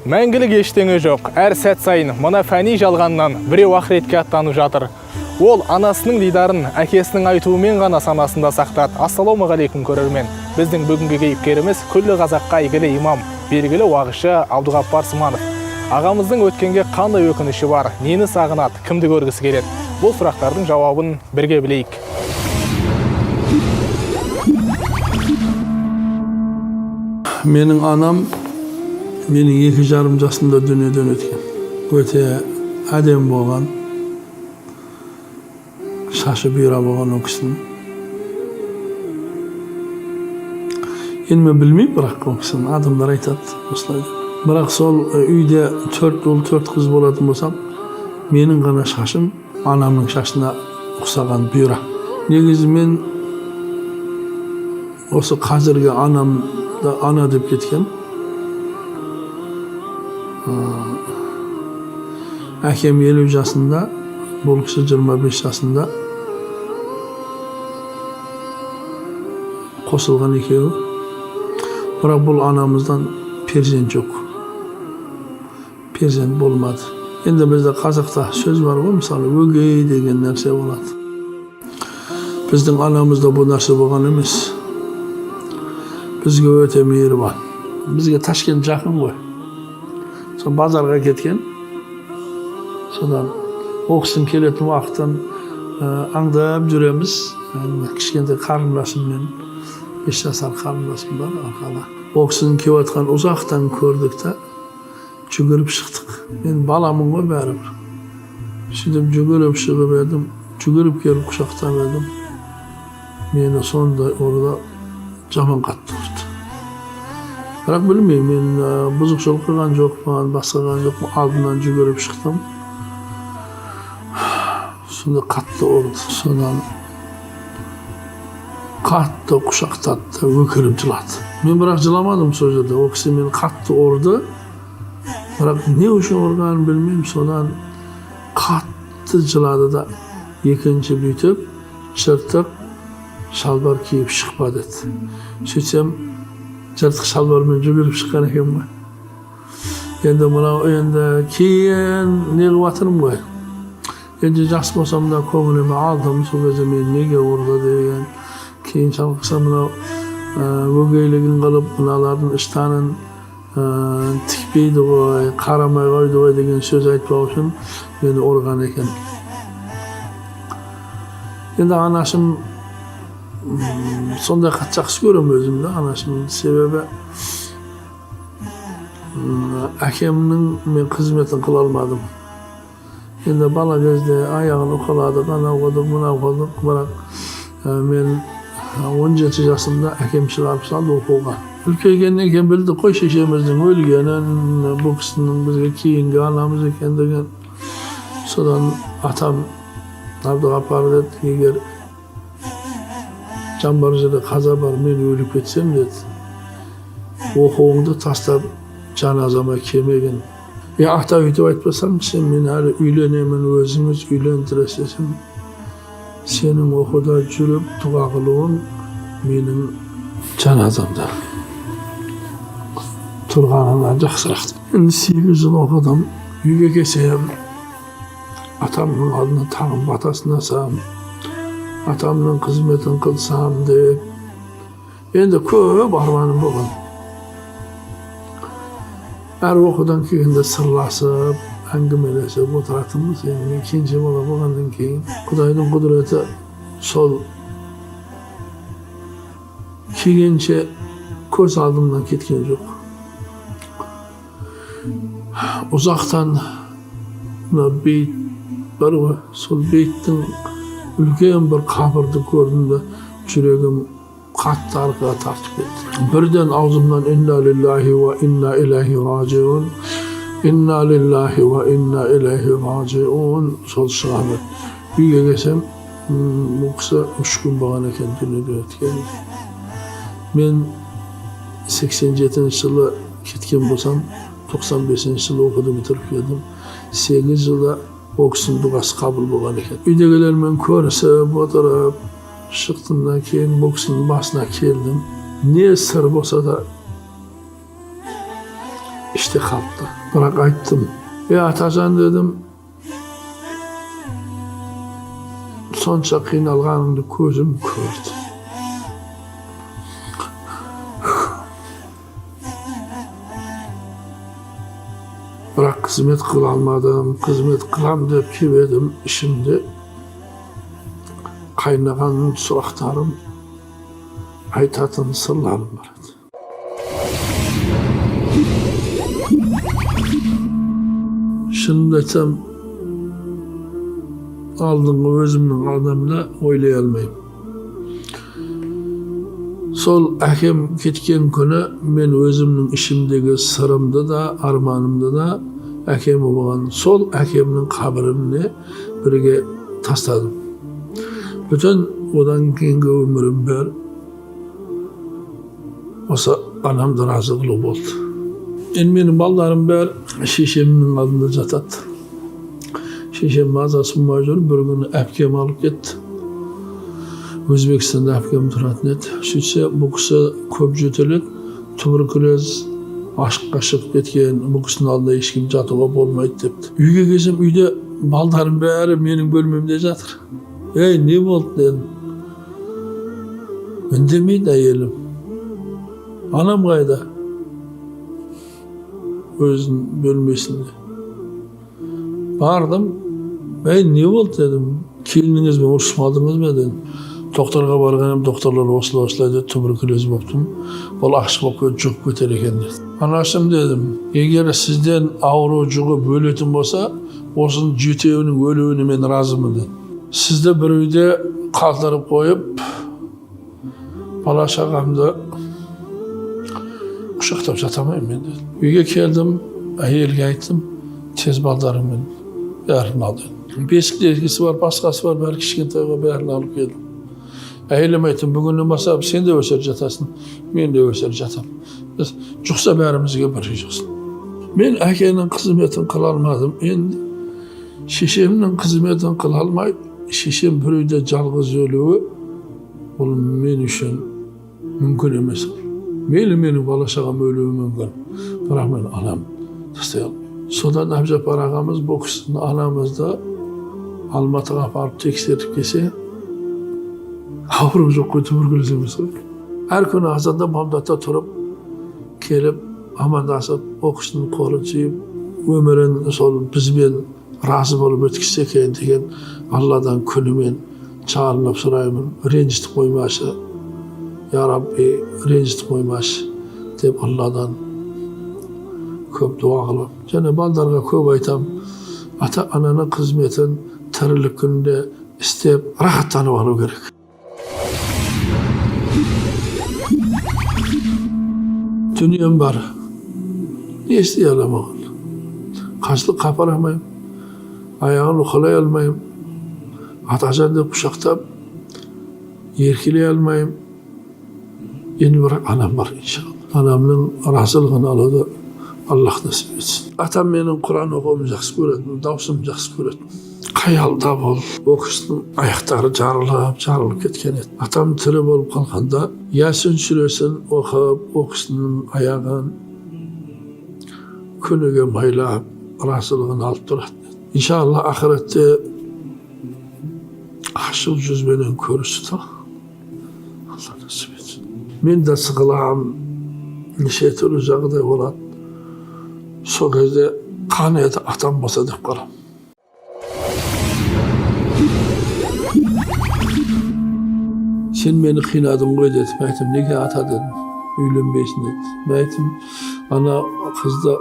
Мәңгілік ештеңе жоқ. Әр сәт сайын мына фәни жалғаннан біреу ақыретке аттанып жатыр. Ол анасының дидарын әкесінің айтуымен ғана санасында сақтады. Ассалаумағалейкум, көрермен. Біздің бүгінгі кейіпкеріміз күллі қазаққа әйгілі имам, белгілі уағызшы Абдуғаппар Сманов. Ағамыздың өткенге қандай өкініші бар, нені сағынады, кімді көргісі келеді? Бұл сұрақтардың жауабын бірге білейік. Менің анам менің 2,5 жасымда дүниеден өткен. Өте әдемі болған. Шашы бұйра болған ол кісінің. Енді мен білмеймін, бірақ ол кісінің адамдар айтады осылай деп. Бірақ сол үйде 4 ұл, 4 қыз болатын болсам, менің ғана шашым анамның шашына ұқсаған бұйра. Негізі мен осы қазіргі анамды ана деп кеткен. Әкем 50 жасында, бұл кісі 25 жасында қосылған екеуі. Бірақ бұл анамыздан перзент жоқ. Перзент болмады. Енді бізде қазақта сөз бар ғой, мысалы, өгей деген нәрсе болады. Біздің анамызда бұл нәрсе болған емес. Бізге өте мейірбан. Бізге Ташкент жақын ғой. Сол базарға кеткен. Содан ол кісінің келетін уақытын аңдап жүреміз. Кішкентай қарындасыммен, 5 жасар қарындасым бар арқада. Ол кісінің келіп жатқанын ұзақтан көрдік та, жүгіріп шықтық. Мен баламын ғой бәрібір. Сөйтіп жүгіріп шығып едім, жүгіріп келіп құшақтап едім. Мені сондай ұрды, жаман қатты ұрды. Бірақ білмеймін, мен бұзықшылық қылған жоқпын, басқа қылған жоқпын, алдынан жүгіріп шықтым. Сонда қатты ұрды. Содан қатты құшақтады да өкіріп жылады. Мен бірақ жыламадым сол жерде. Ол кісі мені қатты ұрды. Бірақ не үшін ұрғанын білмеймін. Содан қатты жылады да, екінші бүйтіп жыртық шалбар киіп шықпа деді. Сөйтсем, жыртық шалбармен жүгіріп шыққан екен ғой. Енді мынау енді кейін не қылып жатырмын ғой. Енді жас болсам да көңіліме алдым, сол кезде мен неге ұрды деген. Кейін шалқыса мынау өгейлігін қылып, мыналардың іштанын тікпейді ғой, қарамай қойды ғой деген сөз айтпау үшін мені ұрған екен. Енді анашым сондай қатты жақсы көремін өзімді анашымды, себебі әкемнің мен қызметін қыла алмадым. Енді бала кезде аяғын уқаладық, анау қылдық, мынау қылдық, бірақ мен 17 жасымда әкем шығарып салды оқуға. Үлкейгеннен кейін білдік қой шешеміздің өлгенін, бұл кісінің бізге кейінгі анамыз екендігін. Содан атам Абдуғаппар деді, егер жан бар жерде қаза бар, мен өліп кетсем деді, оқуыңды тастап жаназама келмеген. Е, ата, өйтіп айтпасам, сен мен әлі үйленемін, өзіңіз үйлендіресіз десем, сенің оқуда жүріп дұға қылуың менің жаназамда тұрғанынан жақсырақ. Енді 8 жыл оқыдым, үйге келсем, атамның алдына тағы батасын алсам, атамның қызметін қылсам деп, енді көп арманым болған. Әр оқудан келгенде сырласып, әңгімелесіп отыратынбыз. Енді мен кенже бала болғаннан кейін Құдайдың құдіреті сол келгенше көз алдымнан кеткен жоқ. Ұзақтан мына бейіт бар ғой, сол бейіттің үлкен бір қабірді көрдім де, жүрегім қатты арқаға тартып кетті. Бірден аузымнан инна лиллахи уа инна илайхи ражиун, инна лиллахи уа инна илайхи ражиун сол шыға берді. Үйге келсем, бұл кісі 3 күн болған екен дүниеден өткен. Мен 87 жылы кеткен болсам, 95 жылы оқуды бітіріп келдім. 8 жылда ол кісінің дұғасы қабыл болған екен. Үйдегілермен көрісіп отырып, шықтым да кейін бұл кісінің басына келдім. Не сыр болса да Іште қалыпты. Бірақ айттым: «Е, атажан, – дедім, – сонша қиналғаныңды көзім көрді. Бірақ қызмет қыла алмадым. Қызмет қылам деп кеп едім, ішімде қайнаған сұрақтарым, айтатын сырларым бар еді». Шынымды айтсам, алдыңғы өзімнің анамды ойлай алмаймын. Сол әкем кеткен күні мен өзімнің ішімдегі сырымды да, арманымды да әкем болған сол әкемнің қабіріне бірге тастадым. Бүтін одан кейінгі өмірім бәрі осы анамды разы қылу болды. Енді менің балдарым бәрі шешемнің алдында жатады. Шешем мазасы болмай жүр. Бір күні әпкем алып кетті. Өзбекстанда әпкем тұратын еді. Сөйтсе, бұл кісі көп жөтеледі, туберкулез ашыққа шығып кеткен, бұл кісінің алдында ешкім жатуға болмайды депті. Үйге келсем, үйде балдарым бәрі менің бөлмемде жатыр. «Ей, не болды?» – дедім. Үндемейді әйелім. «Анам қайда?» «Өзінің бөлмесінде». Бардым. «Ей, не болды?» – дедім. «Келініңізбен ұрысып қалдыңыз ба?» – дедім. «Докторға барған едім, докторлар осылай осылай деді, туберкулез болыптым, бұл ашық болып кетіп, жұғып кетер екен», – деді. «Анашым, – дедім, – егер сізден ауру жұғып өлетін болса, осының жетеуінің өлуіне мен разымын», – дедім. «Сізді бір үйде қалдырып қойып, бала шағамды құшақтап жата алмаймын мен», – дедім. Үйге келдім, әйелге айттым: «Тез балдарыңмен бәрін ал», – дедім. Бесіктегісі бар, басқасы бар, бәрі кішкентай ғой, бәрін алып келдім. Әйеліме айттым: «Бүгіннен бастап сен де осы жерде жатасың, мен де осы жерде жатамын. Біз жұқса, бәрімізге бір жұқсын». Мен әкенің қызметін қыла алмадым. Енді шешемнің қызметін қыла алмай, шешем бір үйде жалғыз өлуі, ол мен үшін мүмкін емес. Мейлі, менің бала шағам өлуі мүмкін, бірақ мен анам тастай алмаймын. Содан Әбжаппар ағамыз бұл кісіні, анамызды Алматыға апарып тексертіп келсе, ауру жоқ қой, туберкулез емес қой. Әр күні азанда бамдатта тұрып келіп, амандасып, ол кісінің қолын сүйіп, өмірін сол бізбен разы болып өткізсе екен деген Алладан күнімен жалынып сұраймын: «Ренжітіп қоймашы, я Рабби, ренжітіп қоймашы», – деп Алладан көп дуа қыламын. Және балдарға көп айтамын: ата ананың қызметін тірілік күнінде істеп, рахаттанып алу керек. Дүнием бар, не істей аламын оған? Қажылыққа апара алмаймын, аяғын уқалай алмаймын, атажан деп құшақтап еркелей алмаймын. Енді бірақ анам бар, иншалла. Анамның разылығын алуды Аллах нәсіп етсін. Атам менің Құран оқуымды жақсы көретін, даусымды жақсы көретін. Қаялда бол, ол кісінің аяқтары жарылып жарылып кеткен еді. Атам тірі болып қалғанда, Ясин сүресін оқып, ол кісінің аяғын күніге майлап, разылығын алып тұратын еді. Иншалла, ақыретте ашық жүзбенен көрісті Алла нәсіп етсін. Мен де сығыламын, неше түрлі жағдай болады. Сол кезде «Қане еді, атам болса» деп қаламын. «Сен мені қинадың ғой», – деді. Мен айттым: «Неге, ата?» – дедім. «Үйленбейсің», – деді. Мен айттым: «Ана қызды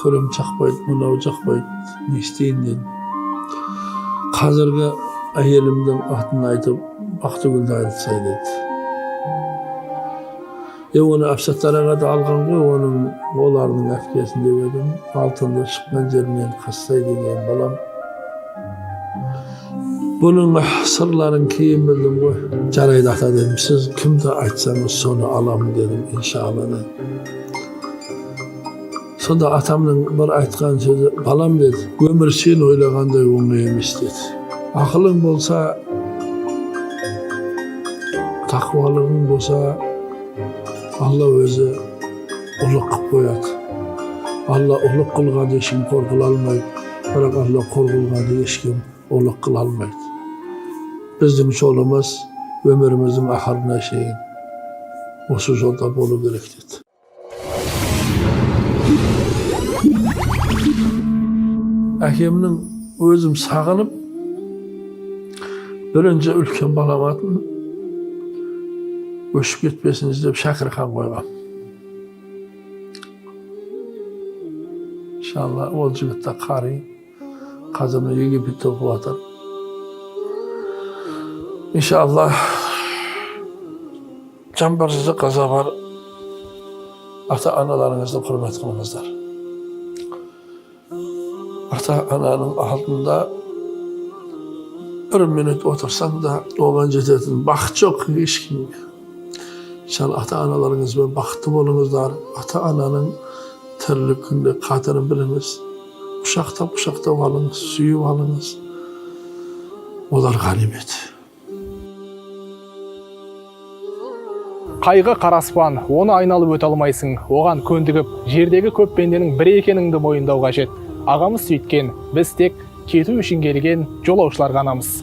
көрем, жақпайды, мынау жақпайды, не істейін?» – дедім. «Қазіргі әйелімнің атын айтып, Бақтыгүлді айтсай», – деді. Е, оны Әбсаттар аға да алған ғой, оның, олардың әпкесін, деп едім. «Алтынды шыққан жерінен қазсай» деген, балам. Бұның сырларын кейін білдім ғой. «Жарайды, ата, – дедім, – сіз кімді айтсаңыз, соны аламын», – дедім, «иншалла», – дедім. Сонда атамның бір айтқан сөзі: «Балам, – деді, – өмір сен ойлағандай оңай емес, – деді. – Ақылың болса, тақуалығың болса, Алла өзі ұлы қылып қояды. Алла ұлық қылғанды ешкім қор қыла алмайды, бірақ Алла қор қылғанды ешкім ұлық қыла алмайды. Біздің жолымыз өміріміздің ақырына шейін осы жолда болу керек деді. Әкемнің өзім сағынып, бірінші үлкен балам атын өшіп кетпесін деп Шәкірхан қойғам. Иншалла, ол жігіт те қари, қазір мына Египетте оқып жатыр. Иншалла, жан бар жерде қаза бар. Ата аналарыңызды құрмет қылыңыздар. Ата ананың алдында бір минут отырсаң да, оған жететін бақыт жоқ ешкімге. Иншалла, ата аналарыңызбен бақытты болыңыздар. Ата ананың тірлік күнде қадірін біліңіз. Құшақтап құшақтап алыңыз, сүйіп алыңыз. Олар ғанибет. Қайғы қара аспан, оны айналып өте алмайсың. Оған көндігіп, жердегі көп пенденің бірі екеніңді мойындау қажет. Ағамыз сөйткен, біз тек кету үшін келген жолаушылар ғанамыз.